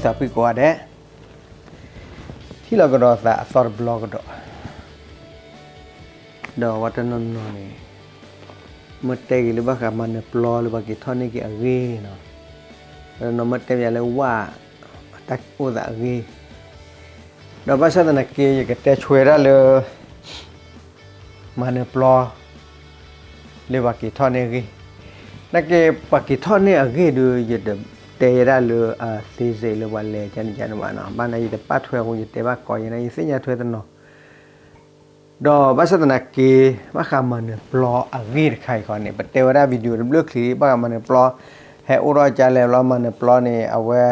သးဖှံကိးဂၤဒဲး, ထံၣ်လိာ်ကဒီးသးအသီတဘျီကဒီး, ဒီးပှၤတနီၤနီၤန့ၣ် မ့ၢ်တဲက့ၤလၢဘၣ်ဃးမၤနၢၤပျီလၢပှၤက့ၤထီၣ်န့ၢ်က့ၤအဂ့ၢ်နီၤ, ပှၤတနီၤမ့ၢ်တဲပၠးလၢဝၣ် တၢ်အိၣ်သးအဂ့ၢ်, ဒီးဘၣ်ဆၣ်သနာ်က့ ယကတဲဆွဲဒၣ်လၢ မၤနၢၤပျီ လၢပှၤက့ၤထီၣ်န့ၢ်အဂ့ၢ်, နာ်က့ ပှၤက့ၤထီၣ်န့ၢ်အဂ့ၢ်ဒီး ယတတဲယဲဒၣ်လၢ အသေးစိတ် လၢပှၤလဲၤကန့ၣ်ကန့ၣ်ဘၣ်နီၤ, ဘၣ်နာ်ယတပာ်ထွဲအဃိ ယတဲဘၣ်ကီးယဲန့ၣ် ယသ့ၣ်ညါထွဲတနီၤ, ဒီးဘၣ်ဆၣ်သနာ်က့ ဘၣ်ဃးမၤနၢၤပျီအဂ့ၢ်တခါအံၤခီန့ၣ် ပတဲဝဲဒၣ် video တဘျုးချံ ဘၣ်ဃးမၤနၢၤပျီ ဟဲအိၣ်ထီၣ်ကလဲၣ်ဘျီ မၤနၢၤပျီန့ၣ် အဝဲ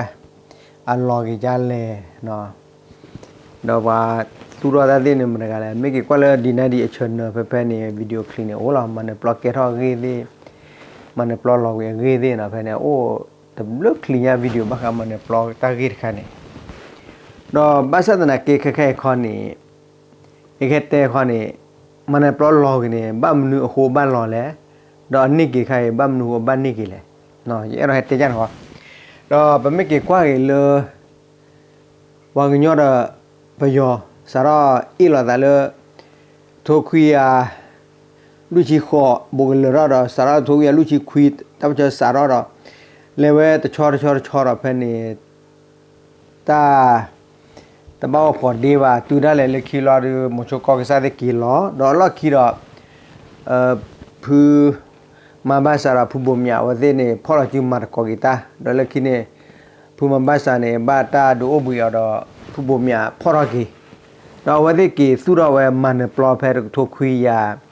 အလီၤက့ၤကလဲၣ် ဒီးပှၤသူၣ်ထီၣ်တၢ်သ့ၣ်န့ၣ်မတဂၤလဲၣ်, မ့ၢ်က့ၤကွၢ်လၢ ဒံနါဒံ အ channel ဖဲဖဲန့ၣ် video clip န့ၣ် အိၣ်လီၤ မၤနၢၤပျီကဲထီၣ်အဂ့ၢ်သ့ၣ်, မၤနၢၤပျီလီၤဝံၤအဂ့ၢ်သ့ၣ်နီၤ, ဖဲန့ၣ် အိၣ်တဘျုးချံညါ video ဘၣ်ဃးမၤနၢၤပျီတၢ်ဂ့ၢ်တခါန့ၣ်, ဒီးဘၣ်ဆၣ်သနာ်က့ ခဲခဲအံၤခီန့ၣ် ယကတဲခီန့ၣ် မၤနၢၤပျီလီၤက့ၤန့ၣ် ဘၣ်မနုၤအဃိဘၣ်လီၤလဲၣ်, ဒီးအန့ၢ်က့ၤခါအံၤ ဘၣ်မနုၤအဃိဘၣ်န့ၢ်က့ၤလဲၣ်, ယအဲၣ်ဒိးဟဲတဲကၢ်န့ၣ်ဃီ, ဒီးပမ့ၢ်က့ၤကွၢ်က့ၤလၢ ပှၤကညီဒီးပယီၤ စးထီၣ်အ့ၣ်လိာ်သးလၢ ထိခွံယၤ လွံၢ်ဆံဃိး ဘူးကလၢာ်ထီၣ်ဒီး စးထီၣ်ထိခွံယၤလွံၢ်ဆံခွံ တၢ်ပၢၢ်ဆၢစးထီၣ်ဒီး လဲၤဝဲတဆီတဆီတဆီဒီး ဖဲန့ၣ် တၢ် တဘၣ်အိၣ်ဖှိၣ်ဒ့ဘၣ် တုၤဒၣ်လဲာ်လၢခံလီၤဒီး မိၤဆိကီၢ်ကစၢ်သ့ၣ်က့ၤလီၤ ဒီးအလီၢ်ခံဒီး ဖု မၤဘၣ်စးဒီး ဖုဘိၣ်မၠး အဝဲသ့ၣ်န့ၣ် ဖီၣ်လီၤစုမၤသကိးက့ၤတၢ် ဒီးလၢခံန့ၣ် ဖုမၤဘၣ်စးန့ၣ် ဘၣ်တၢ်ဒုးအိၣ်ဘှံးအီၤဒီး ဖုဘိၣ်မၠးဖီၣ်ထီၣ်က့ၤ ဒီးအဝဲသ့ၣ်က့ၤသူၣ်ထီၣ်ဝဲမၤနၢၤပျီဖဲတကထိခွံကယၤ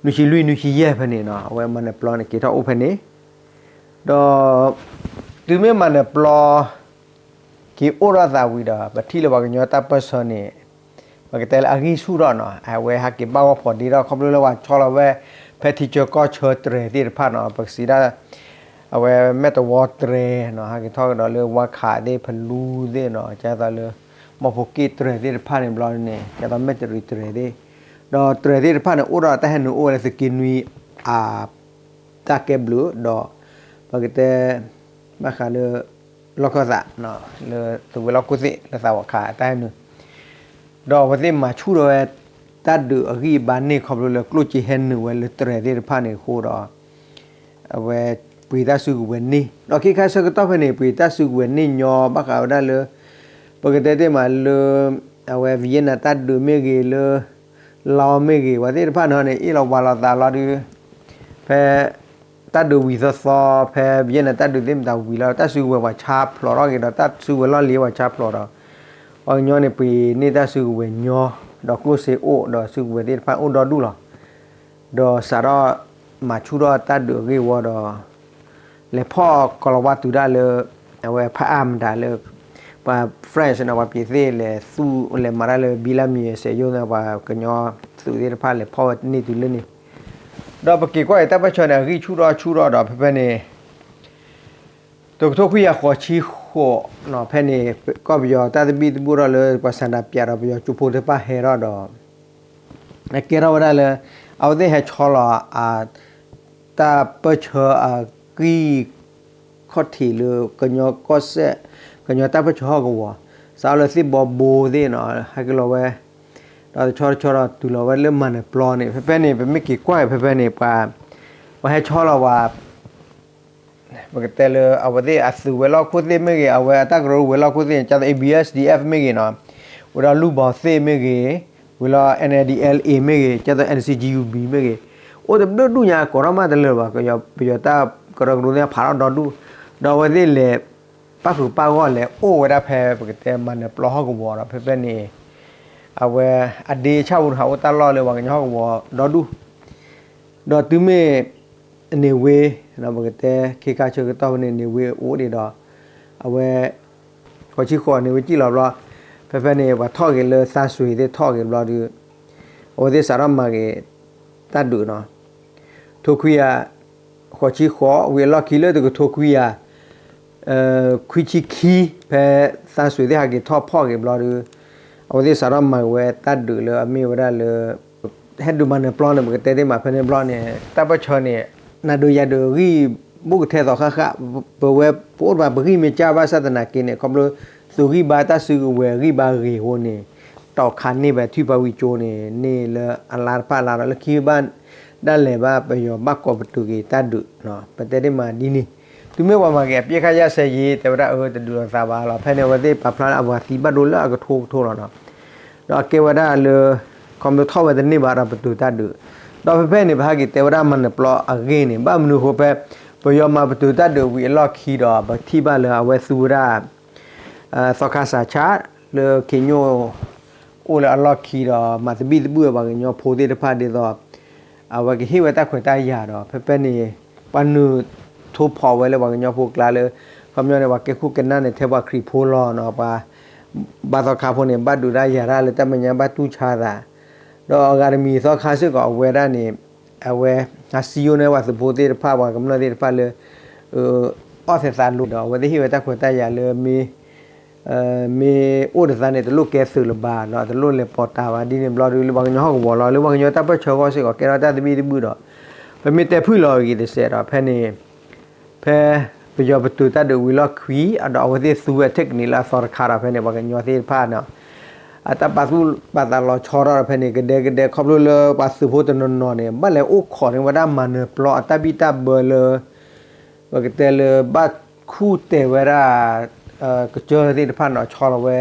နွံဆံလွံၢ် နွံဆံယဲၢ်ဖဲန့ၣ်နီၤ အဝဲမၤနၢၤပျီန့ၣ် က့ၤထီၣ်အိၣ်ဖဲန့ၣ် ဒီး တုၤမ့ၢ်မၤနၢၤပျီ က့ၤအိၣ်ထီၣ်သးဝံၤဒီး ပထံၣ်လၢပှၤကညီတၢ်ပၢၢ်ဆၢန့ၣ် ပကတဲလၢအဂံၢ်ဆူၣ်ထီၣ်နီၤ အဝဲဟဲက့ၤဘၣ်ဂီၢ်ဖှိၣ်ဒ့ထီၣ် ခီဖျိလၢပှၤဆီလီၤဝဲ ဖဲထံဆၢကီၢ်ဆၢတြဲၤသ့ၣ်တဖၣ်နီၤ ပကစံးဒၣ် အဝဲမဲၣ်တဝီတြဲၤနီၤ ဟဲက့ၤထီၣ်ကဒီးလၢဝါခးသ့ၣ် ဖလူသ့ၣ်နီၤ ကဲသိးလၢ မီၢ်ဖိက့ၣ်တြဲၤသ့ၣ်တဖၣ်န့ၣ်ဘျီန့ၣ် ကဲသိးမဲၣ်တရံးတြဲၤသ့ၣ် ဒီးတြဲၤသ့ၣ်တဖၣ်န့ၣ် အိၣ်ဒီးတၢ်ဟဲနုာ်အိၣ်ဝဲလၢသုးက့နွံ အ တၢ်ကဲဘျုးဒီး ပကတဲ ဘၣ်ဃးလၢ လီၢ်ခၢၣ်သး လၢသဝဲၤလီၢ်ခိၣ်သ့ၣ် လၢသးဝီခါတၢ်ဟဲနုာ် ဒီးအဝဲသ့ၣ်မၤဆူၣ်ထီၣ်ဝဲ တၢ်ဒုးအဂံၢ်အဘါန့ၢ် ခီဖျိလၢကျိၣ်စ့ဟဲနုာ်ဝဲလၢတြဲၤသ့ၣ်တဖၣ်န့ၣ်အဃိဒီး အဝဲ ပှ့ၤတၢ်စုကဝဲၤန့ၢ် ဒီးခံခါဆၢကတီၢ်ဖဲန့ၣ် ပှ့ၤတၢ်စုကဝဲၤန့ၢ်ညီ ဘၣ်ဃးဝဲဒၣ်လၢ ပကတဲတ့ၢ်မးလၢ အဝဲ Vietnam တၢ်ဒုးမ့ၢ်ဂ့ၤလၢ လီမ့ၢ်ဂ့ၤ ပှၤသ့ၣ်တဖၣ်န့ၣ် အ့ၣ်လိာ်ဝးလိာ်သးလီၤဒုး ဖဲ တၢ်ဒုးဝံၤသီသီ ဖဲ Vietnam တၢ်ဒုးသ့ၣ်မတၤဝံၤလီၤ တၢ်စုကဝဲၤပှၤဆါဖျိးထီၣ်က့ၤဒီး တၢ်စုကဝဲၤလီၢ်လံၤပှၤဆါဖျိးဒီး ပှၤကညီန့ၣ် ပှ့ၤန့ၢ်တၢ်စုကဝဲၤညီ ဒီးကျိၣ်စ့အိၣ် ဒီးစုကဝဲၤသ့ၣ်တဖၣ်အိၣ်ဒီဒူၣ်လီၤ. ဒီးစးထီၣ် မၤဆူၣ်ထီၣ်တၢ်ဒုးအဂ့ၢ်ဝီဒီး လဲၤဖီၣ်ကီၤလၤဝါတုၤဒၣ်လၢ အဝဲဖးအါမတၤလၢ ပှၤ French န့ၣ် ပှၤပျံၤသ့ၣ်လဲၤသူၣ် လဲၤမၤတၢ်လၢ ဘံလါမံၤ စဲးယိၣ်န့ၣ် ပှၤကညီသုးသ့ၣ်တဖၣ်လဲၤဖီၣ်ဝဲန့ၢ်တုၤလၢန့ၣ် ဒီးပက့ၤကွၢ်အံၤတၢ်ပၢၢ်ဆၢန့ၣ် အဂံၢ်ဆူၣ်ထီၣ်ဆူၣ်ထီၣ်ဒီး ဖဲဖဲန့ၣ် တကထိခွံကယၤဃိးဆံဃိးနီၤ ဖဲန့ၣ် ကီၢ်ပယီၤတၢ်သဘံၣ်သဘုၣ်ထီၣ်လၢပှၤဆန္ဒပြဒီး ပယီၤကၠိဖိသ့ၣ်တဖၣ်ဟဲထီၣ်ဒီး အကဲထီၣ်ဝဲဒၣ်လၢ အဝဲသ့ၣ်ဟဲဆီလီၤ အ တၢ်ပၢၢ်ဆၢအကံၢ်ခီၣ်ထံးလၢကညီကီၢ်စဲၣ် ကညီတၢ်ပၢၢ်ဆၢဟီၣ်ကဝီၤ စးထီၣ်လၢသ့ၣ်ဘီဘိသ့ၣ်နီၤ ဟဲက့ၤလီၤဝဲ ဒီးတဆီတဆီဒီးတုၤလီၤဝဲလၢမၤနၢၤပျီန့ၣ် ဖဲဖဲန့ၣ် ပမ့ၢ်က့ၤကွၢ်ဖဲဖဲန့ၣ် ပှၤ ပှၤဟဲဆီလီၤဝဲ ပကတဲလၢ အဝဲသ့ၣ်အသုးဝဲၤလီၢ်ခိၣ်သ့ၣ်မ့ၢ်ဂ့ၤ အဝဲအတၢ်ကရၢကရိဝဲၤလီၢ်ခိၣ်သ့ၣ် ကဲသိး A B S D F မ့ၢ်ဂ့ၤနီၤ ဝံၤဒီးလူၢ်ဘီသ့ၣ်မ့ၢ်ဂ့ၤ ဝံၤလီၤ N A D L A မ့ၢ်ဂ့ၤ ကဲသိး N C G U B မ့ၢ်ဂ့ၤ အိၣ်တဘျုးဒူၣ်ညါ ကိးထီၣ်မးတလၢာ်ဘၣ် ပယီၤတၢ်ကရၢကရိသ့ၣ်ဖးထီၣ်ဒီဒူၣ် ဒီးအဝဲသ့ၣ်လဲၤ ပၣ်ဃုာ်ပၣ်ဂီၢ်လဲၤအိၣ်ဝဲဒၣ်ဖဲ ပကတဲမၤနၢၤပျီဟီၣ်ကဝီၤဒီး ဖဲဖဲန့ၣ် အဝဲ အဒ့ဆၣ်ဖိတခါအိၣ်တၢ်လီၢ်လၢပှၤကညီဟီၣ်ကဝီၤဒီဒူၣ် ဒီးတုၤမ့ၢ် န့ၣ်ဝ့ ပကတဲခ့ခါဆၢကတီၢ်ဖဲန့ၣ် န့ၣ်ဝ့အိၣ်ဒံးဒီး အဝဲ ဃိးဆံဃိးန့ၣ်ဝ့စံၣ်လီၤဘျီ ဖဲဖဲန့ၣ် ပှၤထီၣ်က့ၤလၢသးစွ့ၤသ့ၣ်ထီၣ်က့ၤဘျီဒီး အဝဲသ့ၣ်စးထီၣ်မၤက့ၤ တၢ်ဒုးနီၤ ထိခွံကယၤ ဃိးဆံဃိး ဝံၤအလီၢ်ခံလၢတကထိခွံကယၤ ခွံဆံခံ ဖဲသးစွ့ၤသ့ၣ်ဟးက့ၤထီၣ်ဖီၣ်က့ၤဘျီဒီး အဝဲသ့ၣ်စးထီၣ်မၤက့ၤဝဲတၢ်ဒုးလၢအမ့ၢ်ဝဲဒၣ်လၢ ဟဲဒုးမၤနၢၤပျီန့ၣ် ပကတဲသ့ၣ်မးဖဲန့ၣ်ဘျီန့ၣ် တၢ်ပၢၢ်ဆၢန့ၣ် နၤဒုးယၤဒုးအဂံၢ် ဘူးကထဲသိးဃၣ်ဃၣ်, ပဝဲပအိၣ်တပၤ ပဂံၢ်မ့ၢ်စၢ်ဘၣ်ဆၣ်သနာ်က့န့ၣ် ခီဖျိသုးဂံၢ်ဘါ တၢ်စုကဝဲၤဂံၢ်ဘါဂ့ၤအဃိန့ၣ်, တီၣ်ခးန့ၢ်ဘၣ်ထွံၣ်ဖးဝံကၠိန့ၣ် န့ၢ်လၢအလါတဖၣ်အလါဒီး လၢခံဘၣ်ဒၣ်လဲာ်ဘၣ် ပယီၤဘၣ်ကိးပတုာ်က့ၤတၢ်ဒုး, ပတဲတ့ၢ်မးဒ်န့ၣ်, တုၤမ့ၢ်ပှၤမၤက့ၤအပျဲၢ်ခၣ်ယၢ်စဲးယံၤ တဲဝဲဒၣ်အၢတဒုးလိာ်သးဘၣ်လီၤ. ဖဲန့ၣ်အဝဲသ့ၣ်ပာ်ဖျါလၢအပှၤသံဘၣ်ဒိလၢအကထိကထိလီၤနီၤ. ဒီးအကဲဝဲဒၣ်လၢ ခီဖျိထီၣ်ဝဲတန့ၢ်ဘၣ်ဒီးပတုာ်တၢ်ဒုး, ဒီးဖဲဖဲန့ၣ် ပဟဲက့ၤတဲဝဲဒၣ်မၤနၢၤပျီအဂ့ၢ်န့ၣ် ဘၣ်မနုၤအဃိဖဲ ပယီၤမၤပတုာ်တၢ်ဒုးဝံၤအလီၢ်ခံဒီး ပထံၣ်ဘၣ်လၢအဝဲသူဝဲဒၣ် သီခါစးဆၣ် လၢခ့ညိၣ် အိၣ်လၢအလီၢ်ခံဒီး မၤသဘံၣ်သဘုၣ်ဝဲပှၤကညီဖိသ့ၣ်တဖၣ်ဒ်သိး အဝဲကဟ့ၣ်ဝဲတၢ်ခွဲးတၢ်ယာ်ဒီး ဖဲဖဲန့ၣ် ပှၤနုာ်ထိၣ်ဖီးဝဲလၢပှၤကညီဖိကျါလၢ ခီပညီန့ၣ် ပှၤကဲခိၣ်ကနၣ်န့ၣ် ထဲပှၤခရံာ်ဖိလီၤနီၤ, ပှၤ ဘါသီခါဖိန့ၣ် ဘၣ်ဒုးတၢ်ယၤတၢ်လၢတၢ်မဲာ်ညါ ဘၣ်တူၢ်ဆါသး, ဒီးအဂၤတမံၤသီခါစ့ၢ်ကီး အဝဲဒၣ်န့ၣ် အဝဲ ဟးစံယိၣ်န့ၢ်ပှၤသုးဖိသ့ၣ်တဖၣ် ပှၤကမျၢၢ်သ့ၣ်တဖၣ်လၢ အီၣ်သဲးသးလိၤဒီး အဝဲသ့ၣ်ဟ့ၣ်ဝဲတၢ်ခွဲးတၢ်ယာ်လၢမ့ၢ် မ့ၢ်အိၣ်တသးန့ၣ် တလိၣ်ကဲသုးလၢၤဘၣ်ဒီး တလိၣ်လဲၤပိာ်တၢ်ဘၣ်ဒ်န့ၣ်ဘျီဒုး လၢပှၤကညီဟီၣ်ကဝီၤလီၤ. လၢပှၤကညီတၢ်ပၢၢ်ဆၢအဂီၢ်စ့ၢ်ကီး ကဲထီၣ်တၢ်သဘံၣ်သဘုၣ်ဒီး ပမ့ၢ်တဲဖုၣ်လီၤအဂ့ၤတစဲးဒီး ဖဲန့ၣ် ဖဲပယီၤပတုာ်တၢ်ဒုးဝံၤလီၢ်ခံ ဒီးအဝဲသ့ၣ်သူဝဲအtechniqueလၢအသီတခါဒီး ဖဲန့ၣ် ပှၤကညီသ့ၣ်တဖၣ်န့ၣ် အတၢ်ပာ်သူၣ်ပာ်သးလီၤဆီထီၣ်ဒီး ဖဲန့ၣ် ကဒဲကဒဲ ခီဖျိလၢပှၤသုးဖိတနီၤနီၤန့ၣ် ဘၣ်လဲၤအိၣ်ခိးန့ၢ်ဝဲဒၣ်မၤနၢၤပျီအတၢ်ဘံၣ်တၢ်ဘၢလၢ ပကတဲလၢဘၣ်ခူၣ်တဲာ်ဝဲဒၣ် ကစၢၢ်သ့ၣ်တဖၣ်နီၤ ဆီလီၤဝဲ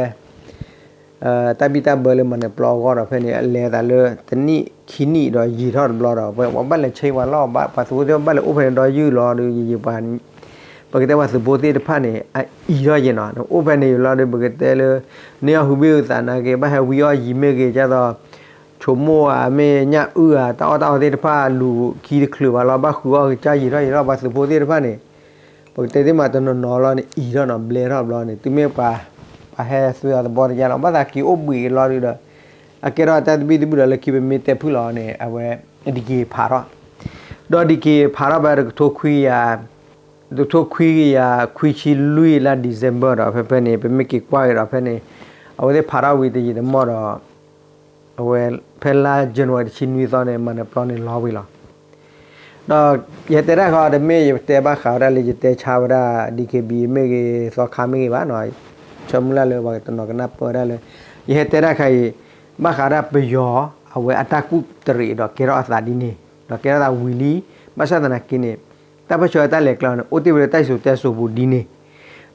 တၢ်ဘံၣ်တၢ်ဘၢလၢမၤနၢၤပျီအဂီၢ်ဒီး ဖဲန့ၣ် အလဲၤသးလၢတနံၣ်ခံနံၣ်ဒီးယံာ်ထီၣ်တဘျီဒီး ပှၤဘၣ်လဲၤဆဲးဝဲလီၤ ပှၤသုးဖိသ့ၣ်တဖၣ်ဘၣ်လဲၤအိၣ်ဖဲန့ၣ်ဒီးယုၢ်လီၤဒီး ယယံာ်ပှၤ ပကတဲပှၤသုးဖိသ့ၣ်တဖၣ်န့ၣ် အအံၤထီၣ်ယံာ်နီၤ အိၣ်ဖဲန့ၣ်ယံာ်လီၤဒီး ပကတဲလၢ န့ၢ်အီၣ်ဟုဘ့ၣ်ဟုသးနာ်က့ ဘၣ်ဟဲဝံအီၣ်ယံၤမ့ၢ်ဂ့ၤ ဒ်သိး ဆိကမိၣ်ဧါ မ့ၢ်ညၣ်အုၣ်ဧါ တၢ်အီၣ်တၢ်အီသ့ၣ်တဖၣ် လူၤခံတချုးဘၣ်လီၤ ဘၣ်ဃုအီၣ်ကစၢ်ယံာ်ထီၣ်ယံာ်ထီၣ် ပှၤသုးဖိသ့ၣ်တဖၣ်န့ၣ် ပကတဲသ့ၣ်မးတနီၤနီၤလီၤန့ၣ် အံၤထီၣ်နီၤ ဘျဲထီၣ်ဘျီန့ၣ် တုၤမ့ၢ်ပှၤ ပှၤဟဲသုးအသဘီတယါလီၤ ဘၣ်သးက့ၤအိၣ်ဘှံးလီၤဒုးဒီး အကဲထီၣ်တၢ်သဘံၣ်သဘုၣ်ဒီး လၢခံပမ့ၢ်တဲဖုၣ်လီၤန့ၣ် အဝဲ ဒံက့ၤဖးထီၣ် ဒီးဒံက့ၤဖးထီၣ်ဖဲတကထိခွံကယၤ တကထိခွံကယၤခွံဆံလွံၢ်လါ December ဒီး ဖဲဖဲန့ၣ် ပမ့ၢ်က့ၤကွၢ်က့ၤဒီးဖဲန့ၣ် အဝဲသ့ၣ်ဖးထီၣ်ဝံၤတယံာ်တမီၢ်ဒီး အဝဲ ဖဲလါ January တဆံနွံသီန့ၣ် မၤနၢၤပျီန့ၣ်လီၤဝံၤလီၤ. ဒီးယတဲတၢ်ခီ တမ့ၢ်ယတဲဘၣ်ဃးဝဲဒၣ်လၢယတဲဆါဝဲဒၣ် DKB မ့ၢ်ဂ့ၤ သီခါမ့ၢ်ဂ့ၤဘၣ်နီၤ, ဆၢမုၢ်လၢ်လၢပှၤကတနီၤကနၢ်ပၢၢ်ဝဲဒၣ်လၢ ယဟဲတဲတၢ်ခါအံၤ ဘၣ်ဃးဒၣ်ပယီၤ အဝဲအတၢ်ကူၣ်တရံးဒီးကဲထီၣ်အသးဒ်န့ၣ် ဒီးကဲထီၣ်သးဝံၤလံ, ဘၣ်ဆၣ်သနာ်က့န့ၣ် တၢ်ပၢၢ်ဆၢတၢ်လဲၤကျဲန့ၣ် အိၣ်တ့ၢ်ဝဲလၢတၢ်စံၣ်စိၤတဲစိၤပူၤဒ်န့ၣ်,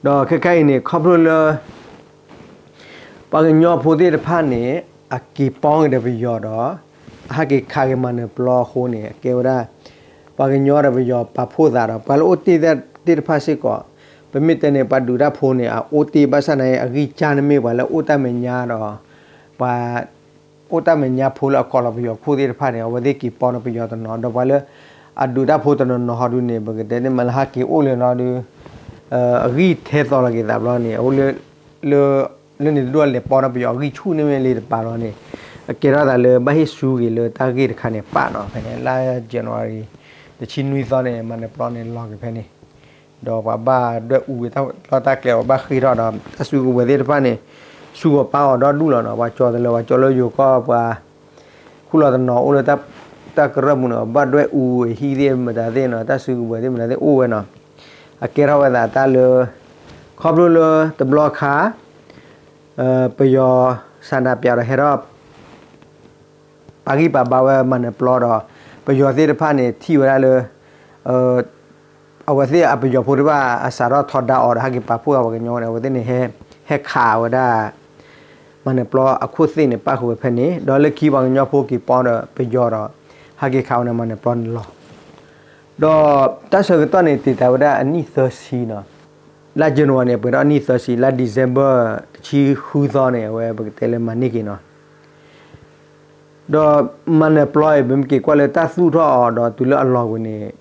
ဒီးခဲခါအံၤန့ၣ် ခီဖျိလၢ ပှၤကညီဖိသ့ၣ်တဖၣ်န့ၣ် အက့ၤပီက့ၤဒီးပယီၤဒီး အဟးက့ၤခးက့ၤမၤနၢၤပျီအဃိန့ၣ် အကဲဝဲဒၣ် ပှၤကညီဒီးပယီၤပာ်ဖှိၣ်သးဒီး ပှၤလၢအိၣ်တ့ၢ်သ့ၣ်တဖၣ်စ့ၢ်ကီး ပမ့ၢ်တဲန့ၣ် ပှၤဒုးတၢ်ဖိန့ၣ် အအိၣ်တ့ၢ်ဘၣ်ဆၣ်န့ၣ် အဂံၢ်စၢ်န့ၣ်မ့ၢ်ပှၤလၢအိၣ်တၢ်မဲာ်ညါဒီး ပှၤ အိၣ်တၢ်မဲာ်ညါဖိလၢအကိးလီၤပယီၤခိၣ်သ့ၣ်တဖၣ်န့ၣ် အဝဲသ့ၣ်က့ၤပီန့ၢ်ပယီၤတနီၤ ဒီးပှၤလၢ အဒုးတၢ်ဖိတနီၤနီၤဟီဒုန့ၣ် ပကတဲန့ၣ်မးလၢဟးက့ၤအိၣ်လၢၤလီၤဒု အဂံၢ်ထဲသိးလီၤက့ၤသးဘျီန့ၣ် အအိၣ်လၢ လၢ လၢန့ၣ်တဒူၣ်အလဲၤပီန့ၢ်ပယီၤအဂံၢ်ဆူၣ်န့ၣ်မ့ၢ်လံတပၤလီၤန့ၣ် အကဲထီၣ်သးလၢဘၣ်ဟ့ၣ်ဆူဂ့ၤလၢတၢ်ဂ့ၢ်တခါန့ၣ်ပာ်နီၤ ဖဲန့ၣ် လါ January တဆံနွံသီန့ၣ် မၤနၢၤပျီန့ၣ်လီၤက့ၤဖဲန့ၣ် ဒီးပှၤဘၣ်ဒွဲၣ်အူဝဲတၢ်လီၢ်တၢ်ကျဲ ပှၤဘၣ်ဃ့ထီၣ်ဒီး တၢ်စုကဝဲၤသ့ၣ်တဖၣ်န့ၣ် ဆူဂီၤပၢ်ဂီၤဒီဒူၣ်လီၤနီၤ ပှၤကၠီတလၢ ပှၤကၠီလၢယိၤကီၢ် ပှၤ ဃုလီၤတနီၤအိၣ်လၢ တၢ်ကရၢၢ်ပူၤန့ၣ် ဘၣ်ဒွဲၣ်အူဟံၣ်သ့ၣ်မတၤသ့ၣ်နီၤ တၢ်စုကဝဲၤသ့ၣ်မတၤသ့ၣ်အိၣ်ဝဲနီၤ အကဲထီၣ်ဝဲသးတၢ်လၢ ခီဖျိလၢတဘျီခါ ပယီၤဆန္ဒပြဒီးဟဲထီၣ် ပာ်ဂံၢ်ပာ်ဘါဝဲမၤနၢၤပျီဒီး ပယီၤသ့ၣ်တဖၣ်န့ၣ် ထံၣ်ဝဲဒၣ်လၢ အဝဲသ့ၣ်အပယီၤဖိတဖၣ် အစးထီၣ်ထီဒါအီၤဒီး ဟဲက့ၤပာ်ဖှိၣ်အပှၤကညီန့ၣ် အဝဲသ့ၣ်န့ၣ် ဟဲခးဝဲဒၣ် မၤနၢၤပျီအခိၣ်သ့ၣ်န့ၣ် ပၣ်ဃုာ်ဝဲဖဲန့ၣ် ဒီးလၢခံပှၤကညီဖိက့ၤပီဒီးပယီၤဒီး ဟဲက့ၤခးဝဲန့ၣ်မၤနၢၤပျီန့ၣ်လီၤ. ဒီးတၢ်ဆၢကတီၢ်န့ၣ် တ့ၢ်တၢ်ဝဲဒၣ်အနံၣ်သၢဆံနီၤ, လါ January န့ၣ် ပှဲၤထီၣ်အနံၣ်သၢဆံ, လါ December တဆံဃုသီန့ၣ် အဝဲပကတဲလၢမၤန့ၢ်က့ၤနီၤ ဒီးမၤနၢၤပျီအံၤ ပမ့ၢ်က့ၤကွၢ်လၢတၢ်သူၣ်ထီၣ်အီၤဒီးတုၤလၢအလီၤကွံာ်န့ၣ်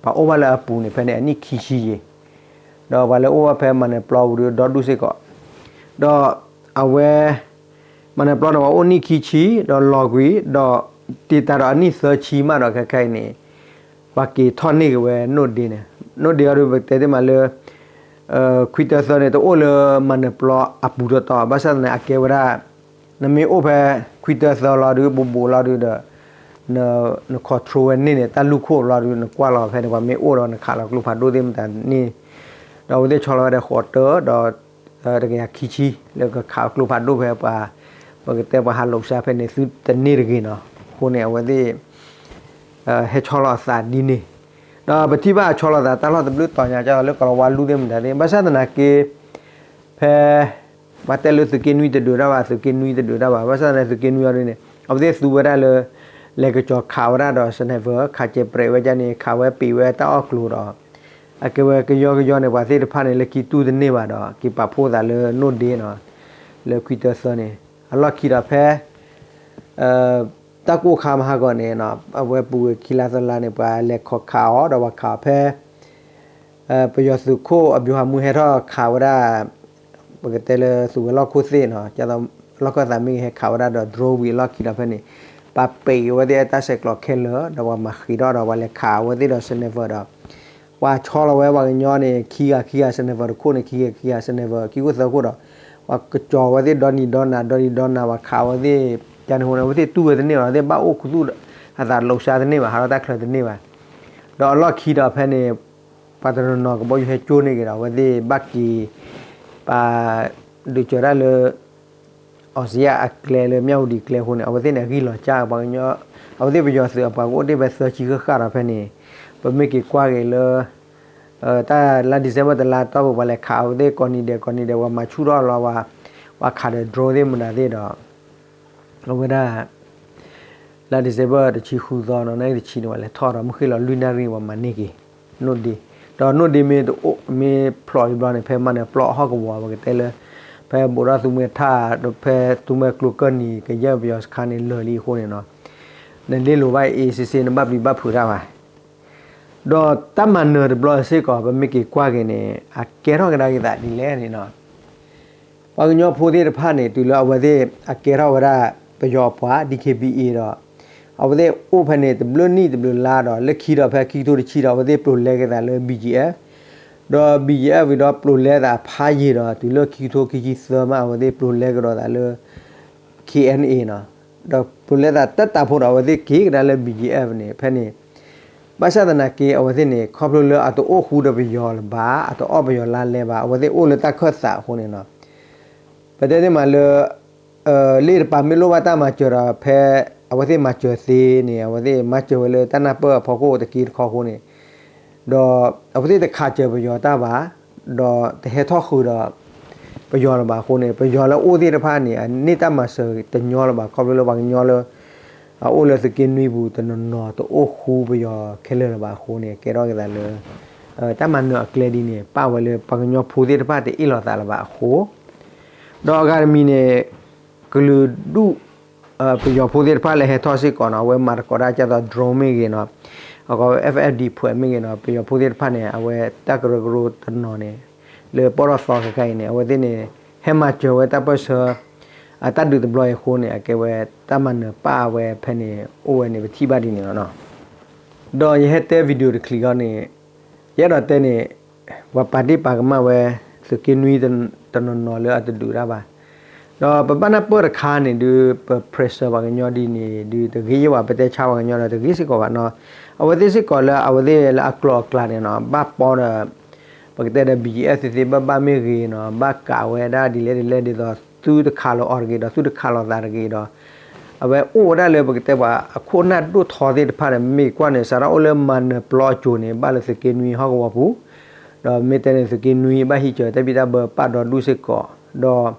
ပှၤအိၣ်ဘၣ်လၢအပူၤန့ၣ် ဖဲန့ၣ်အနံၣ်ခံဆံယံၤ, ဒီးပှၤလၢအိၣ်ဘၣ်ဖဲမၤနၢၤပျီပူၤဒီးဒီဒူၣ်စ့ၢ်ကီး, ဒီးအဝဲ မၤနၢၤပျီန့ၣ် ပှၤအိၣ်နံၣ်ခံဆံ ဒီးလီၤကွံာ် ဒီးတ့ၢ်တၢ်ဒီးအနံၣ်သၢဆံမးဒီးခဲခါအံၤန့ၣ် ပှၤက့ၤထီၣ်န့ၢ်က့ၤဝဲနိၣ်ဒ့န့ၣ်, နိၣ်ဒ့အီၤဒုးပတဲသ့မးလၢ ခွံတၢသၢန့ၣ် တအိၣ်လၢမၤနၢၤပျီအပူၤတီတီ ဘၣ်ဆၣ်သနာ်က့ အကဲဝဲဒၣ် နမ့ၢ်အိၣ်ဖဲခွံတၢသၢလီၤဒုး ဘူးဘူးလီၤဒုးဒီး န control ဝဲန့ၢ်န့ၣ် တၢ်လူၢ်ခိၣ်ဘျီဒီး နကွၢ်လီၤဖဲန့ၣ် ပှၤမ့ၢ်အိၣ်ဒီးနခးလီၤကျိဖးဒိၣ်သ့ၣ်မတၤန့ၣ်, ဒီးအဝဲသ့ၣ်ဆီလီၤဝဲဒီးဃိးတၢ ဒီး တကယၤခံဆံ လၢကခးကျိဖးဒိၣ်ဖဲပှၤ ပကတဲပှၤဟးလိာ်စါဖဲန့ၣ် သုတန့ၢ်တဂ့ၤနီၤ. အဃိန့ၣ် အဝဲသ့ၣ် ဟဲဆီလီၤအသးဒ်န့ၣ်, ဒီးပထံၣ်ဘၣ်အဆီလီၤသးတၢ်လီၢ်တဘျုးတီၤညါ ကလီၤဝါလူၢ်သ့ၣ်မတၤသ့ၣ် ဘၣ်ဆၣ်သနာ်က့ ဖဲ ပှၤတဲလၢသုးက့နွံတဒုးတၢ်ဘၣ် သုးက့နွံတဒုးတၢ်ဘၣ် ဘၣ်ဆၣ်သနာ်က့ သုးက့နွံအီၤဒ်န့ၣ် အဝဲသ့ၣ်သူဝဲဒၣ်လၢ လဲၤကစီၤခးဝဲဒၣ်ဒီး sniper ခးစဲးပြဲးဝဲဒၣ်န့ၣ် ခးဝဲပံးဝဲတၢ်အီၣ်ကျိၤဒီး အကဲဝဲကယီကယီန့ၣ် ပှၤသ့ၣ်တဖၣ်န့ၣ် လၢခံတူၢ်တန့ၢ်ဘၣ်ဒီး က့ၤပာ်ဖှိၣ်သးလၢနိၣ်ဒ့နီၤ, လၢခွံတၢသၢန့ၣ် အလီၢ်ခံဒီးဖဲ တၢ်ကိၢ်ခါမဟါဂီၤန့ၣ် အဝဲပူၤကွံာ်ခံလါသၢလါန့ၣ် ပှၤလဲၤခီခးအီၤ ဒီးပှၤခးအီၤဖဲ ပယီၤသုးခိၣ်အဗျူဟာမှူးဟဲထီၣ်ခးဝဲဒၣ် ပကတဲလၢသုးဝဲၤလီၢ်ခိၣ်သ့ၣ်နီၤ လီၢ်ခၢၣ်သးမ့ၢ်ဂ့ၤ ဟဲခးဝဲဒၣ်ဒီး drone ဝံၤအလီၢ်ခံဒီးဖဲန့ၣ် ပှၤပံးဝဲသ့ၣ်တၢ်ဆဲးကျိးခဲလၢာ် ဒီးပှၤမၤဃံးထီၣ်ဒီး ပှၤလဲၤခးဝဲသ့ၣ်ဒီး sniper ဒီး ပှၤဆီလီၤဝဲပှၤကညီန့ၣ် ခံဂၤခံဂၤ sniper တခိၣ်န့ၣ် ခံဂၤခံဂၤ sniper ခံခိၣ်သၢခိၣ်ဒီး ပှၤကစီၤဝဲသ့ၣ်ဒီနံၤဒီနၤ ဒီနံၤဒီနၤ ပှၤခးဝဲသ့ၣ် ကန့ၣ်အဃိန့ၣ် အဝဲသ့ၣ်တူၢ်ဝဲတန့ၢ်ဘၣ် အဝဲသ့ၣ်ဘၣ်အိၣ်ခူသူၣ်အသးလိာ်စါတန့ၢ်ဘၣ် ဟးထီၣ်တၢ်ချၢတန့ၢ်ဘၣ် ဒီးအလီၢ်ခံဒီးဖဲန့ၣ် ပှၤတနီၤနီၤကဘီယူၤဟဲကၠိန့ၢ်က့ၤဒီး အဝဲသ့ၣ်ဘၣ်က့ၤ ပှၤ ဒုးစၢၤတၢ်လၢ အီစံယၣ်အကျဲလၢ မၠၣ်ဝတံၤကျဲအဃိန့ၣ် အဝဲသ့ၣ်န့ၣ် အဂံၢ်လီၤစၢ်ပှၤကညီ အဝဲသ့ၣ်ပယီၤသုးအပှၤကအိၣ်တ့ၢ်ဖဲသၢဆံဃၣ်ဃၣ်ဒီးဖဲန့ၣ် ပမ့ၢ်က့ၤကွၢ်က့ၤလၢ တၢ်လါ December တလါတီၢ်ပူၤ ပှၤလဲၤခးအဝဲသ့ၣ်ကိးနံၤဒဲးကိးနံၤဒဲး ပှၤမၤဆူၣ်ထီၣ်လီၤ ပှၤခးဒီး drone သ့ၣ်မတၤသ့ၣ်ဒီး အဝဲဒၣ် လါ December တဆံဃုသီနီၤ နံၣ်တဆံန့ၣ် ပှၤလဲၤထီၣ်ဒီး မုၢ်ဃ့ၢ်လီၤလွံၢ်နၣ်ရံၣ် ပှၤမၤန့ၢ်က့ၤ နိၣ်ဒ့ ဒီးနိၣ်ဒ့မ့ၢ်တအိၣ် မ့ၢ်ဖျိးလံဘျီန့ၣ် ဖဲမၤနၢၤပျီဟီၣ်ကဝီၤ ပကတဲလၢ ဖဲဘိးဒီးသူမှဲထၣ် ဒီးဖဲသူမှဲကျိကၢၢ်နံၤ ကယဲၢ်ပယီၤစခါန့ၣ် လၢာ်လံအဃိန့ၣ်နီၤ နဒ့လိာ်ဘၣ်အ့စ့စ့ နဘၣ်ပျံၤဘၣ်ဖုးတၢ်ဘၣ် ဒီးတၢ်မၤနၢၤတဘျီစ့ၢ်ကီး ပမ့ၢ်က့ၤကွၢ်က့ၤန့ၣ် အကဲထီၣ်ကဒါက့ၤသးဒ်လဲၣ်န့ၣ်နီၤ ပှၤကညီဖိသ့ၣ်တဖၣ်န့ၣ် တုၤလၢအဝဲသ့ၣ်အကဲထီၣ်ဝဲဒၣ် ပယီၤပှၤ ဒီး အဝဲသ့ၣ်အိၣ်ဖဲန့ၣ် တဘျုးနံၣ်တဘျုးလါဒီး လၢခံဒီးဖဲခံကထိတဆံဒီး အဝဲသ့ၣ်ပျိာ်လဲက့ၤသးလၢ BGF ဒီး BGF ဝံၤဒီးပျိာ်လဲသးဖးယံာ်ဒီး တုၤလၢခံကထိခံဆံသၢမး အဝဲသ့ၣ်ပျိာ်လဲကဒီးသးလၢ KNA နီၤ ဒီးပျိာ်လဲသးတၢ်တၢ်ဖိဒီး အဝဲသ့ၣ်က့ၤကဒါလၢ BGF န့ၣ် ဖဲန့ၣ် ဘၣ်ဆၣ်သနာ်က့ အဝဲသ့ၣ်န့ၣ် ခီဖျိလၢအတအိၣ်ဃူဒီးပယီၤလၢၤဘၣ် အတအီၣ်ပယီၤလါလဲဘၣ် အဝဲသ့ၣ်အိၣ်လၢတၢ်ခၢၣ်သးအဃိန့ၣ်နီၤ ပတဲသ့မးလၢ လ့ၣ်တပၤမ့ၢ်လိၣ်ဘၣ်တၢ်မၤစၢၤဒီး ဖဲအဝဲသ့ၣ်မၤစၢၤသ့န့ၣ် အဝဲသ့ၣ်မၤစၢၤဝဲလၢတၢ်နၢ်ပၢၢ်အဖီခိၣ်တက့တခီအဃိန့ၣ် ဒီးအဝဲသ့ၣ်တခးစၢၤပယီၤတၢ်ဘၣ် ဒီးတဟဲထီၣ်ဃုာ်ဒီး ပယီၤလၢၤဘၣ်အဃိန့ၣ် ပယီၤလၢအိၣ်သ့ၣ်တဖၣ်န့ၣ် အန့ၢ်တၢ်မၤစၢၤတညီလၢၤဘၣ် ခီဖျိလၢပှၤကညီလၢ အအိၣ်လၢသုးက့နွံပူၤတနီၤနီၤ တအိၣ်ဃူပယီၤခဲလၢာ်လၢၤဘၣ်အဃိန့ၣ် ကဲထီၣ်က့ၤသးလၢ တၢ်မၤနၢၤအကျဲဒ်န့ၣ် ပာ်ဝဲလၢပှၤကညီဖိသ့ၣ်တဖၣ်တအ့ၣ်လိာ်သးလၢၤဘၣ်အဃိ ဒီးအဂၤတမံၤန့ၣ် ကလုာ်ဒူၣ် ပယီၤဖိသ့ၣ်တဖၣ်လၢဟဲထီၣ်စ့ၢ်ကီးနီၤ အဝဲမၤသကိးတၢ်ကသိး drone မ့ၢ်ဂ့ၤနီၤ အက F F D ဖှဲးမ့ၢ်ဂ့ၤနီၤ ပယီၤဖိသ့ၣ်တဖၣ်န့ၣ် အဝဲတၢ်ကရၢကရိတနီၤန့ၣ် လၢပီၢ်ထီၣ်သီခဲခါအံၤန့ၣ် အဝဲသ့ၣ်န့ၣ် ဟဲမၤစၢၤဝဲတၢ်ပၢၢ်ဆၢ အတၢ်ဒုးတဘျီအံၤအဃိန့ၣ် အကဲဝဲတၢ်မၤနၢၤပာ်ဝဲဖဲန့ၣ် အိၣ်ဝဲန့ၣ် ပထံၣ်ဘၣ်ဒ်န့ၣ်လီၤနီၤ. ဒီးယဟဲတဲ video တချံးအံၤန့ၣ် ယအဲၣ်ဒိးတဲန့ၣ် ပှၤပာ်ဒ့ၣ်ပာ်ကမၣ်ဝဲ သုးက့နွံတနီၤနီၤလၢအတဒုးတၢ်ဘၣ်. ဒီးပဘၣ်နၢ်ပၢၢ်တခါန့ၣ်ဒုး ပ pressure ပှၤကညီဒ်န့ၣ်ဒုး တဂ့ၤယဲဘၣ် ပတဲဆါပှၤကညီဒီးတဂ့ၤစ့ၢ်ကီးဘၣ်နီၤ. အဝဲသ့ၣ်စ့ၢ်ကီးလၢအဝဲသ့ၣ်လၢအကျိၤအကျဲန့ၣ်နီၤ ဘၣ်ပီဒီး ပကတဲဒီး B G F သ့ၣ်သ့ၣ်ဘၣ်ဘၣ်မ့ၢ်ဂ့ၤနီၤ ဘၣ်ကးဝဲဒၣ်ဒ်လဲၣ်ဒ်လဲၣ်ဒ်သိး သုတခးလီၤအီၤတဂ့ၤဒီး သုတခးလီၤသးတဂ့ၤဒီး အဝဲအိၣ်ဝဲဒၣ်လၢပကတဲပှၤ အခိၣ်နၢ်ဒိၣ်ထီသ့ၣ်တဖၣ်န့ၣ် မ့ၢ်ကွၢ်န့ၣ် စးထီၣ်အိၣ်လၢမၤနၢၤပျီအစိၤန့ၣ် ဘၣ်လၢသုးက့နွံဟီၣ်ကဝီၤပူၤ ဒီးမ့ၢ်တဲန့ၣ် သုးက့နွံဘၣ်ဟံးစၢၤတၢ်ဘံၣ်တၢ်ဘၢပာ်ဒီဒူၣ်စ့ၢ်ကီး ဒီး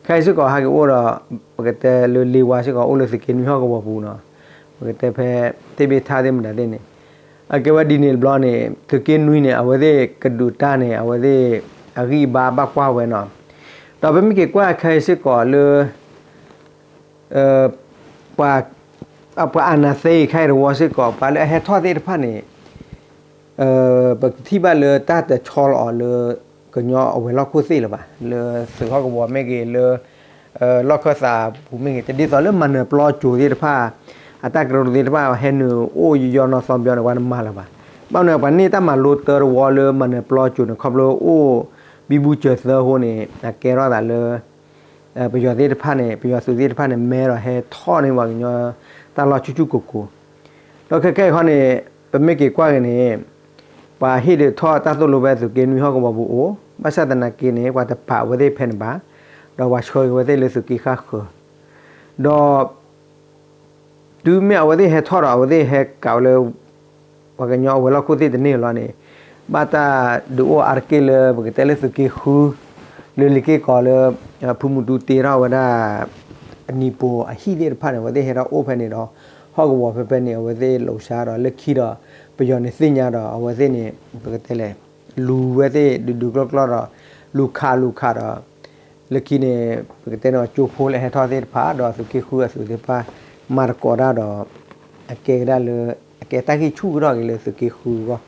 ခဲအံၤစ့ၢ်ကီးဟဲက့ၤအိၣ်ဒီး ပကတဲလၢလ့ဝါစ့ၢ်ကီး အိၣ်လၢသုးက့နွံဟီၣ်ကဝီၤပူၤနီၤ ပကတဲဖဲ သ့ၣ်ဘ့ၣ်ထၣ်သ့ၣ်မတၤသ့ၣ်န့ၣ် အကဲဝဲဒ်န့ၣ်တဘျီန့ၣ် သုးက့နွံန့ၣ် အဝဲသ့ၣ်ကဒုးတၢ်န့ၣ် အဝဲသ့ၣ်အဂံၢ်အဘါဘၣ်ကွၢ်ဝဲနီၤ ဒီးပမ့ၢ်က့ၤကွၢ်ခဲအံၤစ့ၢ်ကီးလၢ ပှၤ ပှၤအာဏာသိမ်းခဲအံၤတဝီစ့ၢ်ကီး ပှၤလၢအဟဲထီၣ်သ့ၣ်တဖၣ်န့ၣ် ပကထံၣ်ဘၣ်လၢတၢ်တဆီလီၤအီၤလၢ ကညီအဝဲၤလီၢ်ခိၣ်သ့ၣ်လၢၤဘၣ် လၢသုးဟီၣ်ကဝီၤမ့ၢ်ဂ့ၤ လၢ လီၢ်ခၢၣ်သးပူၤမ့ၢ်ဂ့ၤ တဒ်သိးလၢမၤနၢၤပျီစိၤသ့ၣ်တဖၣ် အတၢ်ကရၢကရိသ့ၣ်တဖၣ် ဟဲနုာ်အိၣ်ယီနီၢ်သီဘျီန့ၣ် ပှၤတမၤလၢၤဘၣ်. ဘၣ်မနုၤ ပှၤန့ၢ်တၢ်မၤလိတၢ်တဝီလၢမၤနၢၤပျီစိၤန့ၣ် ခီဖျိအိၣ်ဘံဘူစၢၤသၢအဃိန့ၣ် အကဲထီၣ်သးလၢ ပယီၤသ့ၣ်တဖၣ်န့ၣ် ပယီၤသုးသ့ၣ်တဖၣ်န့ၣ် မဲဒီးဟဲထီၣ်န့ၢ်ပှၤကညီတၢ်လီၢ်ဆူၣ်ဆူၣ်ကိၤကိၤ ဒီးခဲခဲအံၤခီန့ၣ် ပမ့ၢ်က့ၤကွၢ်က့ၤန့ၣ် ပှၤဟ့ၣ်ဒုးထီၣ်တၢ်သိၣ်လိဖဲသုးက့နွံဟီၣ်ကဝီၤပူၤအိၣ်, ဘၣ်ဆၣ်သနာ်က့န့ၣ် ပှၤတပာ်အဝဲသ့ၣ်ဖဲန့ၣ်ဘၣ်, ဒီးပှၤဆှၢက့ၤဝဲသ့ၣ်လၢသုးက့ဃၣ်ဃၢၤ, ဒီး တုၤမ့ၢ်အဝဲသ့ၣ်ဟဲထီၣ်ဒီး အဝဲသ့ၣ်ဟဲကးဝဲလၢ ပှၤကညီအဝဲၤလီၢ်ခိၣ်သ့ၣ်တန့ၢ်လီၤန့ၣ်, ဘၣ်တၢ်ဒုးအိၣ်အါတက့ၢ်လၢ ပကတဲလၢသုးက့ဃု လၢလ့ၤက့ၢ်ကီးလၢ ဖုမူတူတ့ထီၣ်ဝဲဒၣ် အနံၤပိၤအဟံၣ်သ့ၣ်တဖၣ်န့ၣ် အဝဲသ့ၣ်ဟဲထီၣ်အိၣ်ဖဲန့ၣ်ဒီး ဟီၣ်ကဝီၤဖဲဖဲန့ၣ် အဝဲသ့ၣ်လိၤဆါဒီးလၢခံဒီး ပယီၤန့ၣ်သ့ၣ်ညါဒီး အဝဲသ့ၣ်န့ၣ် ပကတဲလဲၣ် လူၤဝဲသ့ၣ်ဒုးဒုးကျီၢ်ကျီၢ်ဒီး လူၤခးလူၤခးဒီး လၢခံန့ၣ် ပကတဲန့ၣ် ကၠိဖိလၢဟဲထီၣ်သ့ၣ်တဖၣ် ဒီးသုးက့ဃုအသုးသ့ၣ်တဖၣ် မၤသကိးတၢ်ဒီး အကဲကဒါလၢ အကဲတၢ်ဂံၢ်ဆူၣ်ကဒီးက့ၤလၢသုးက့ဃုအဂီၢ်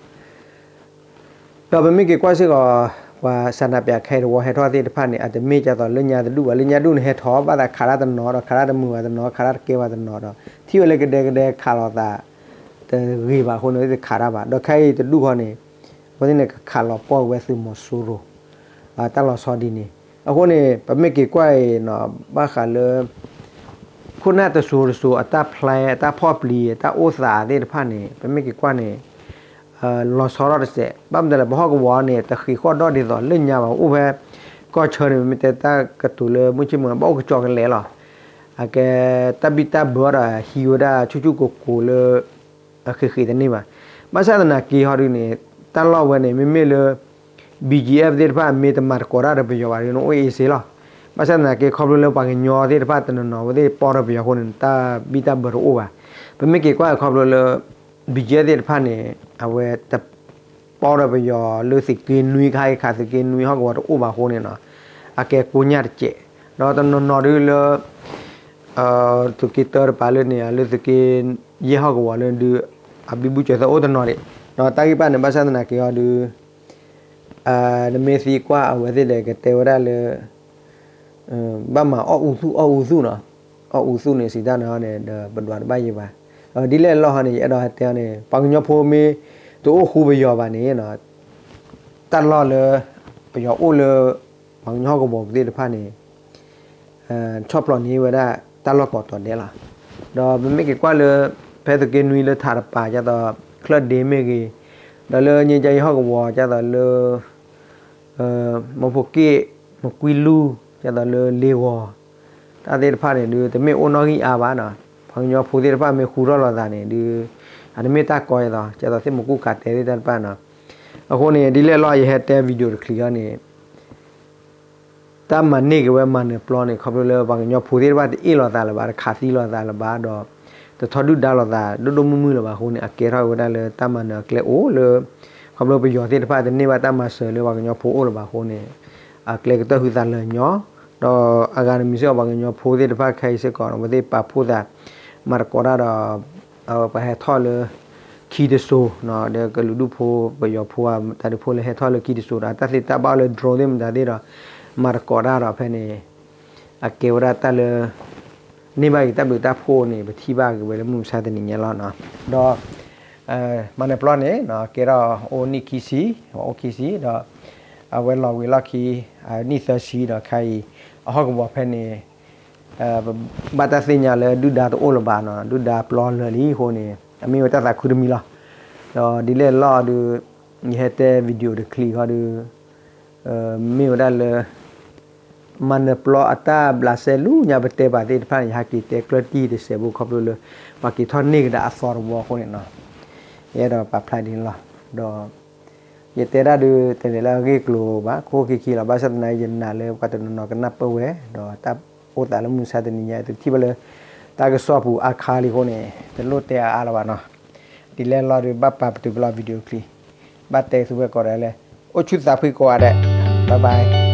ဒီးပမ့ၢ်က့ၤကွၢ်စ့ၢ်ကီး ပှၤဆန္ဒပြခဲအံၤတဝီဟဲထီၣ်သ့ၣ်တဖၣ်န့ၣ် အတမ့ၢ်ဒ်သိးလၢညါတဒူၣ်ဘၣ်, လၢညါဒူၣ်န့ၣ်ဟဲထီၣ် ဘၣ်သးခးတၢ်တနီၤဒီး ခးတၢ်တမုာ်ဘၣ်တနီၤ ခးတၢ်တကဲဘၣ်တနီၤဒီး ထံၣ်ဝဲလၢကဒဲကဒဲခးလိာ်သး တဂ့ၤဘၣ်အဃိန့ၣ် တခးတၢ်ဘၣ်. ဒီးခဲအံၤတဒူၣ်ဃီန့ၣ် အဝဲသ့ၣ်န့ၣ်ကခးလီၤပှီၢ်ဝဲသုးမီၤစိရိၤ တၢ်လီၤဆီဒ်န့ၣ်. အဃိန့ၣ် ပမ့ၢ်က့ၤကွၢ်အံၤနီၤ ဘၣ်ဃးလၢ ခိၣ်နၢ်တစိၤတစိၤအတၢ်ဖျဲ အတၢ်ဖီၣ်ပျံၤ အတၢ်အိၣ်သးသ့ၣ်တဖၣ်န့ၣ် ပမ့ၢ်က့ၤကွၢ်န့ၣ် လီၤဆီထီၣ်တစဲး. ဘၣ်မနုၤလဲၣ် ပဟီၣ်ကဝီၤန့ၣ် တဃ့ၢ်ဃီၣ်ဒီၣ်ဒ်သိးလၢညါဘၣ် အိၣ်ဖဲ ကီၢ်ဆၢန့ၣ် မ့ၢ်တဲတၢ်ကတိၤလၢမုၢ်ဆ့ၣ်မုၢ် ဘၣ်အိၣ်ကကၠီကလဲာ်လီၤ. အကဲတၢ်ဘံၣ်တၢ်ဘၢဒီးဟံးဝဲဒၣ်ဆူၣ်ဆူၣ်ကိၤကိၤလၢ အဃ့ဃ့တန့ၢ်ဘၣ်. ဘၣ်ဆၣ်သနာ်က့ဟီဒုန့ၣ် တၢ်လီၢ်ဝဲန့ၣ် မ့မ့ၢ်လၢ ဘံၣ်ကၠံၣ်အဲၣ်ဖ် သ့ၣ်တဖၣ် မ့ၢ်တမၤသကိးတၢ်ဒီးပယီၤဘၣ်ဒီး နအိၣ်အ့ၣ်စ့လီၤ. ဘၣ်ဆၣ်သနာ်က့ ခီဖျိလၢပှၤကညီသ့ၣ်တဖၣ်တနီၤနီၤ အဝဲသ့ၣ်ပီၢ်ဒီးပယီၤအဃိန့ၣ် တၢ်ဘံၣ်တၢ်ဘၢတအိၣ်ဘၣ်. ပမ့ၢ်က့ၤကွၢ်ခီဖျိလၢ ဘံၣ်ကၠံၣ်အဲၣ်ဖ် သ့ၣ်တဖၣ်န့ၣ် အဝဲတ ပီၢ်ဒီးပယီၤလၢသုးက့နွံခါအံၤခါ သုးက့နွံဟီၣ်ကဝီၤတအိၣ်ဘၣ်အဃိန့ၣ်နီၤ အကဲကိညၢ်တစဲး. ဒီးတနီၤနီၤဒုလၢ သုးက့တၢတပၤလၢန့ၣ် လၢသုးက့ယဲၢ်ဟီၣ်ကဝီၤလၢဒု အဘံဘူစၢၤသၢအိၣ်တနီၤဒံး. ဒီးတၢ်ဂ့ၢ်ဘၣ်န့ၣ် ဘၣ်ဆၣ်သနာ်က့အီၤဒု နမ့ၢ်သံကွၢ်အဝဲသ့ၣ်ဒီး ကတဲဝဲဒၣ်လၢ ဘၣ်မၤအီၣ်အူသူၣ်အီၣ်အူသူၣ်နီၤ, အီၣ်အူသူၣ်န့ၣ် စံးတၢ်န့ၣ်န့ၣ်ဒီး ပဒွးတဘၣ်ယံၤဘၣ်. ဒ်လဲၣ်လီၢ်ဟီန့ၣ် ယအဲၣ်ဒိးဟဲတဲအီၤန့ၣ် ပှၤကညီဖိမ့ၢ်တအိၣ်ဃူပယီၤဘၣ်န့ၣ် တၢ်လီၢ်လၢ ပယီၤအိၣ်လၢ ပှၤကညီဟီၣ်ကဝီၤပူၤသ့ၣ်တဖၣ်န့ၣ် ဆီၣ်ဖျိးန့ၢ်ဝဲဒၣ်တၢ်လီၢ်ကိးတီၤဒဲးလီၤ. ဒီးပမ့ၢ်က့ၤကွၢ်လၢ ဖဲသုးက့နွံလၢထးတပၤ ဒ်သိး ချၢၣ်ဒ့မ့ၢ်ဂ့ၤ, ဒီးလၢညါယဲၢ်ဟီၣ်ကဝီၤ ဒ်သိးလၢ မီဖိက့ၣ် မကွံလူၢ် ဒ်သိးလၢလ့ဂီၤ တၢ်သ့ၣ်တဖၣ်န့ၣ်ဒုး တမ့ၢ်အိၣ်နီၣ်ဂံၢ်အါဘၣ်နီၤ. ပှၤကညီဖိသ့ၣ်တဖၣ်မ့ၢ်ဃူထီၣ်လိာ်သးန့ၣ်ဒုး အတမ့ၢ်တၢ်ကီအသီး ဒ်သိးသ့ၣ်မူကူၣ်ခးတဲသ့ၣ်တၢ်တဖၣ်နီၤ. အဃိန့ၣ် ဒ်လဲၣ်လီၢ်ယဟဲတဲ video တချံးအီၤန့ၣ် တၢ်မၤန့ၢ်က့ၤဝဲမၤနၢၤပျီန့ၣ် ခီဖျိလၢပှၤကညီဖိသ့ၣ်တဖၣ်တအ့ၣ်လိာ်သးလၢၤဘၣ် တခးသံလိာ်သးလၢၤဘၣ်ဒီး တထီဒုၣ်ဒါလိာ်သးဒိၣ်ဒိၣ်မုၢ်မုၢ်လၢၤဘၣ်အဃိန့ၣ် အကဲထီၣ်ဝဲဒၣ်လၢတၢ်မၤနၢၤအကျဲအိၣ်လၢ ခီဖျိပယီၤသ့ၣ်တဖၣ်တန့ၢ်ဘၣ်တၢ်မၤစၢၤလၢပှၤကညီဖိအိၣ်လၢၤဘၣ်အဃိန့ၣ် အကျဲကတၢၢ်ဟုသးလၢာ်ညီ ဒီးအဂၤတမံၤစ့ၢ်ကီးပှၤကညီဖိသ့ၣ်တဖၣ်ခဲအံၤစ့ၢ်ကီး အဝဲသ့ၣ်ပာ်ဖှိၣ်သး မၤသကိးတၢ်ဒီး ပှၤဟဲထီၣ်လၢ ခံတစိၤ ဒီးကလုာ်ဒူၣ်ဖိပယီၤဖိ တၢ်ဒုးဖိလၢဟဲထီၣ်လၢခံတစိၤဒီး တၢ်သ့တၢ်ဘၣ်လၢ drone သ့ၣ်မတၤသ့ၣ်ဒီး မၤသကိးတၢ်ဒီးဖဲန့ၣ် အကဲဝဲဒၣ်တၢ်လၢ န့ၢ်ဘၣ်က့ၤတၢ်ဘျုးတၢ်ဖှိၣ်န့ၣ် ပထံၣ်ဘၣ်က့ၤဝဲလၢမုၢ်မဆါတနံၤညါလီၤနီၤ. ဒီး မၤနၢၤပျီန့ၣ် ကဲထီၣ်အိၣ်နံၣ်ခံဆံ အိၣ်ခံဆံဒီး အဝဲလီၤဝံၤလီၢ်ခံ နံၣ်သၢဆံဒီးခါအံၤ အဟီၣ်ကဝီၤဖဲန့ၣ် ဘၣ်တၢ်သ့ၣ်ညါလၢဒုၣ်ဒါတအိၣ်လၢၤဘၣ်နီၤ ဒုၣ်ဒါပျီလၢာ်လံအဃိန့ၣ် အမ့ၢ်ဝဲတၢ်သးခုတမံၤလီၤ. ဒီးဒ်လဲၣ်လီၢ်ဒုး ယဟဲတဲ video တချံးဃီဒုး မ့ၢ်ဝဲဒၣ်လၢ မၤနၢၤပျီအတၢ်ဘျးစဲလူညါပတဲပာ်သ့ၣ်တဖၣ်န့ၣ် ယဟဲက့ၤတဲကျၢၢ်တံၢ်တစဲးဖိခီဖျိလၢ ပှၤက့ၤထီၣ်န့ၢ်ကဒါအသီတဝီအဃိန့ၣ်နီၤ ယအဲၣ်ဒိးပာ်ဖျါဒ်န့ၣ်လီၤ. ဒီး ယတဲဒၣ်ဒုး တလဲၤလၢအဂ့ၢ်ကျိၤဘၣ် ခိၣ်ခံခံလီၤ ဘၣ်ဆၣ်သနာ်က့ ယနာ်လၢပှၤတနီၤနီၤကနၢ်ပၢၢ်ဝဲ ဒီးတၢ်အိၣ်သးလၢမုၢ်မဆါတနံၤညါ တထံၣ်ဘၣ်လၢ တၢ်ကစီၣ်ပူၤအါခါလံအဃိန့ၣ် တလိၣ်တဲအါအါလၢၤဘၣ်နီၤ. ဒ်လဲၣ်လီၢ်ဒုး ဘၣ်ပာ်ပတုာ်ပလီၢ် video တချံး ဘၣ်တဲသုဝဲကိးဂၤဒဲးလၢ အိၣ်ဆူၣ်သးဖှံကိးဂၤဒဲး bye bye.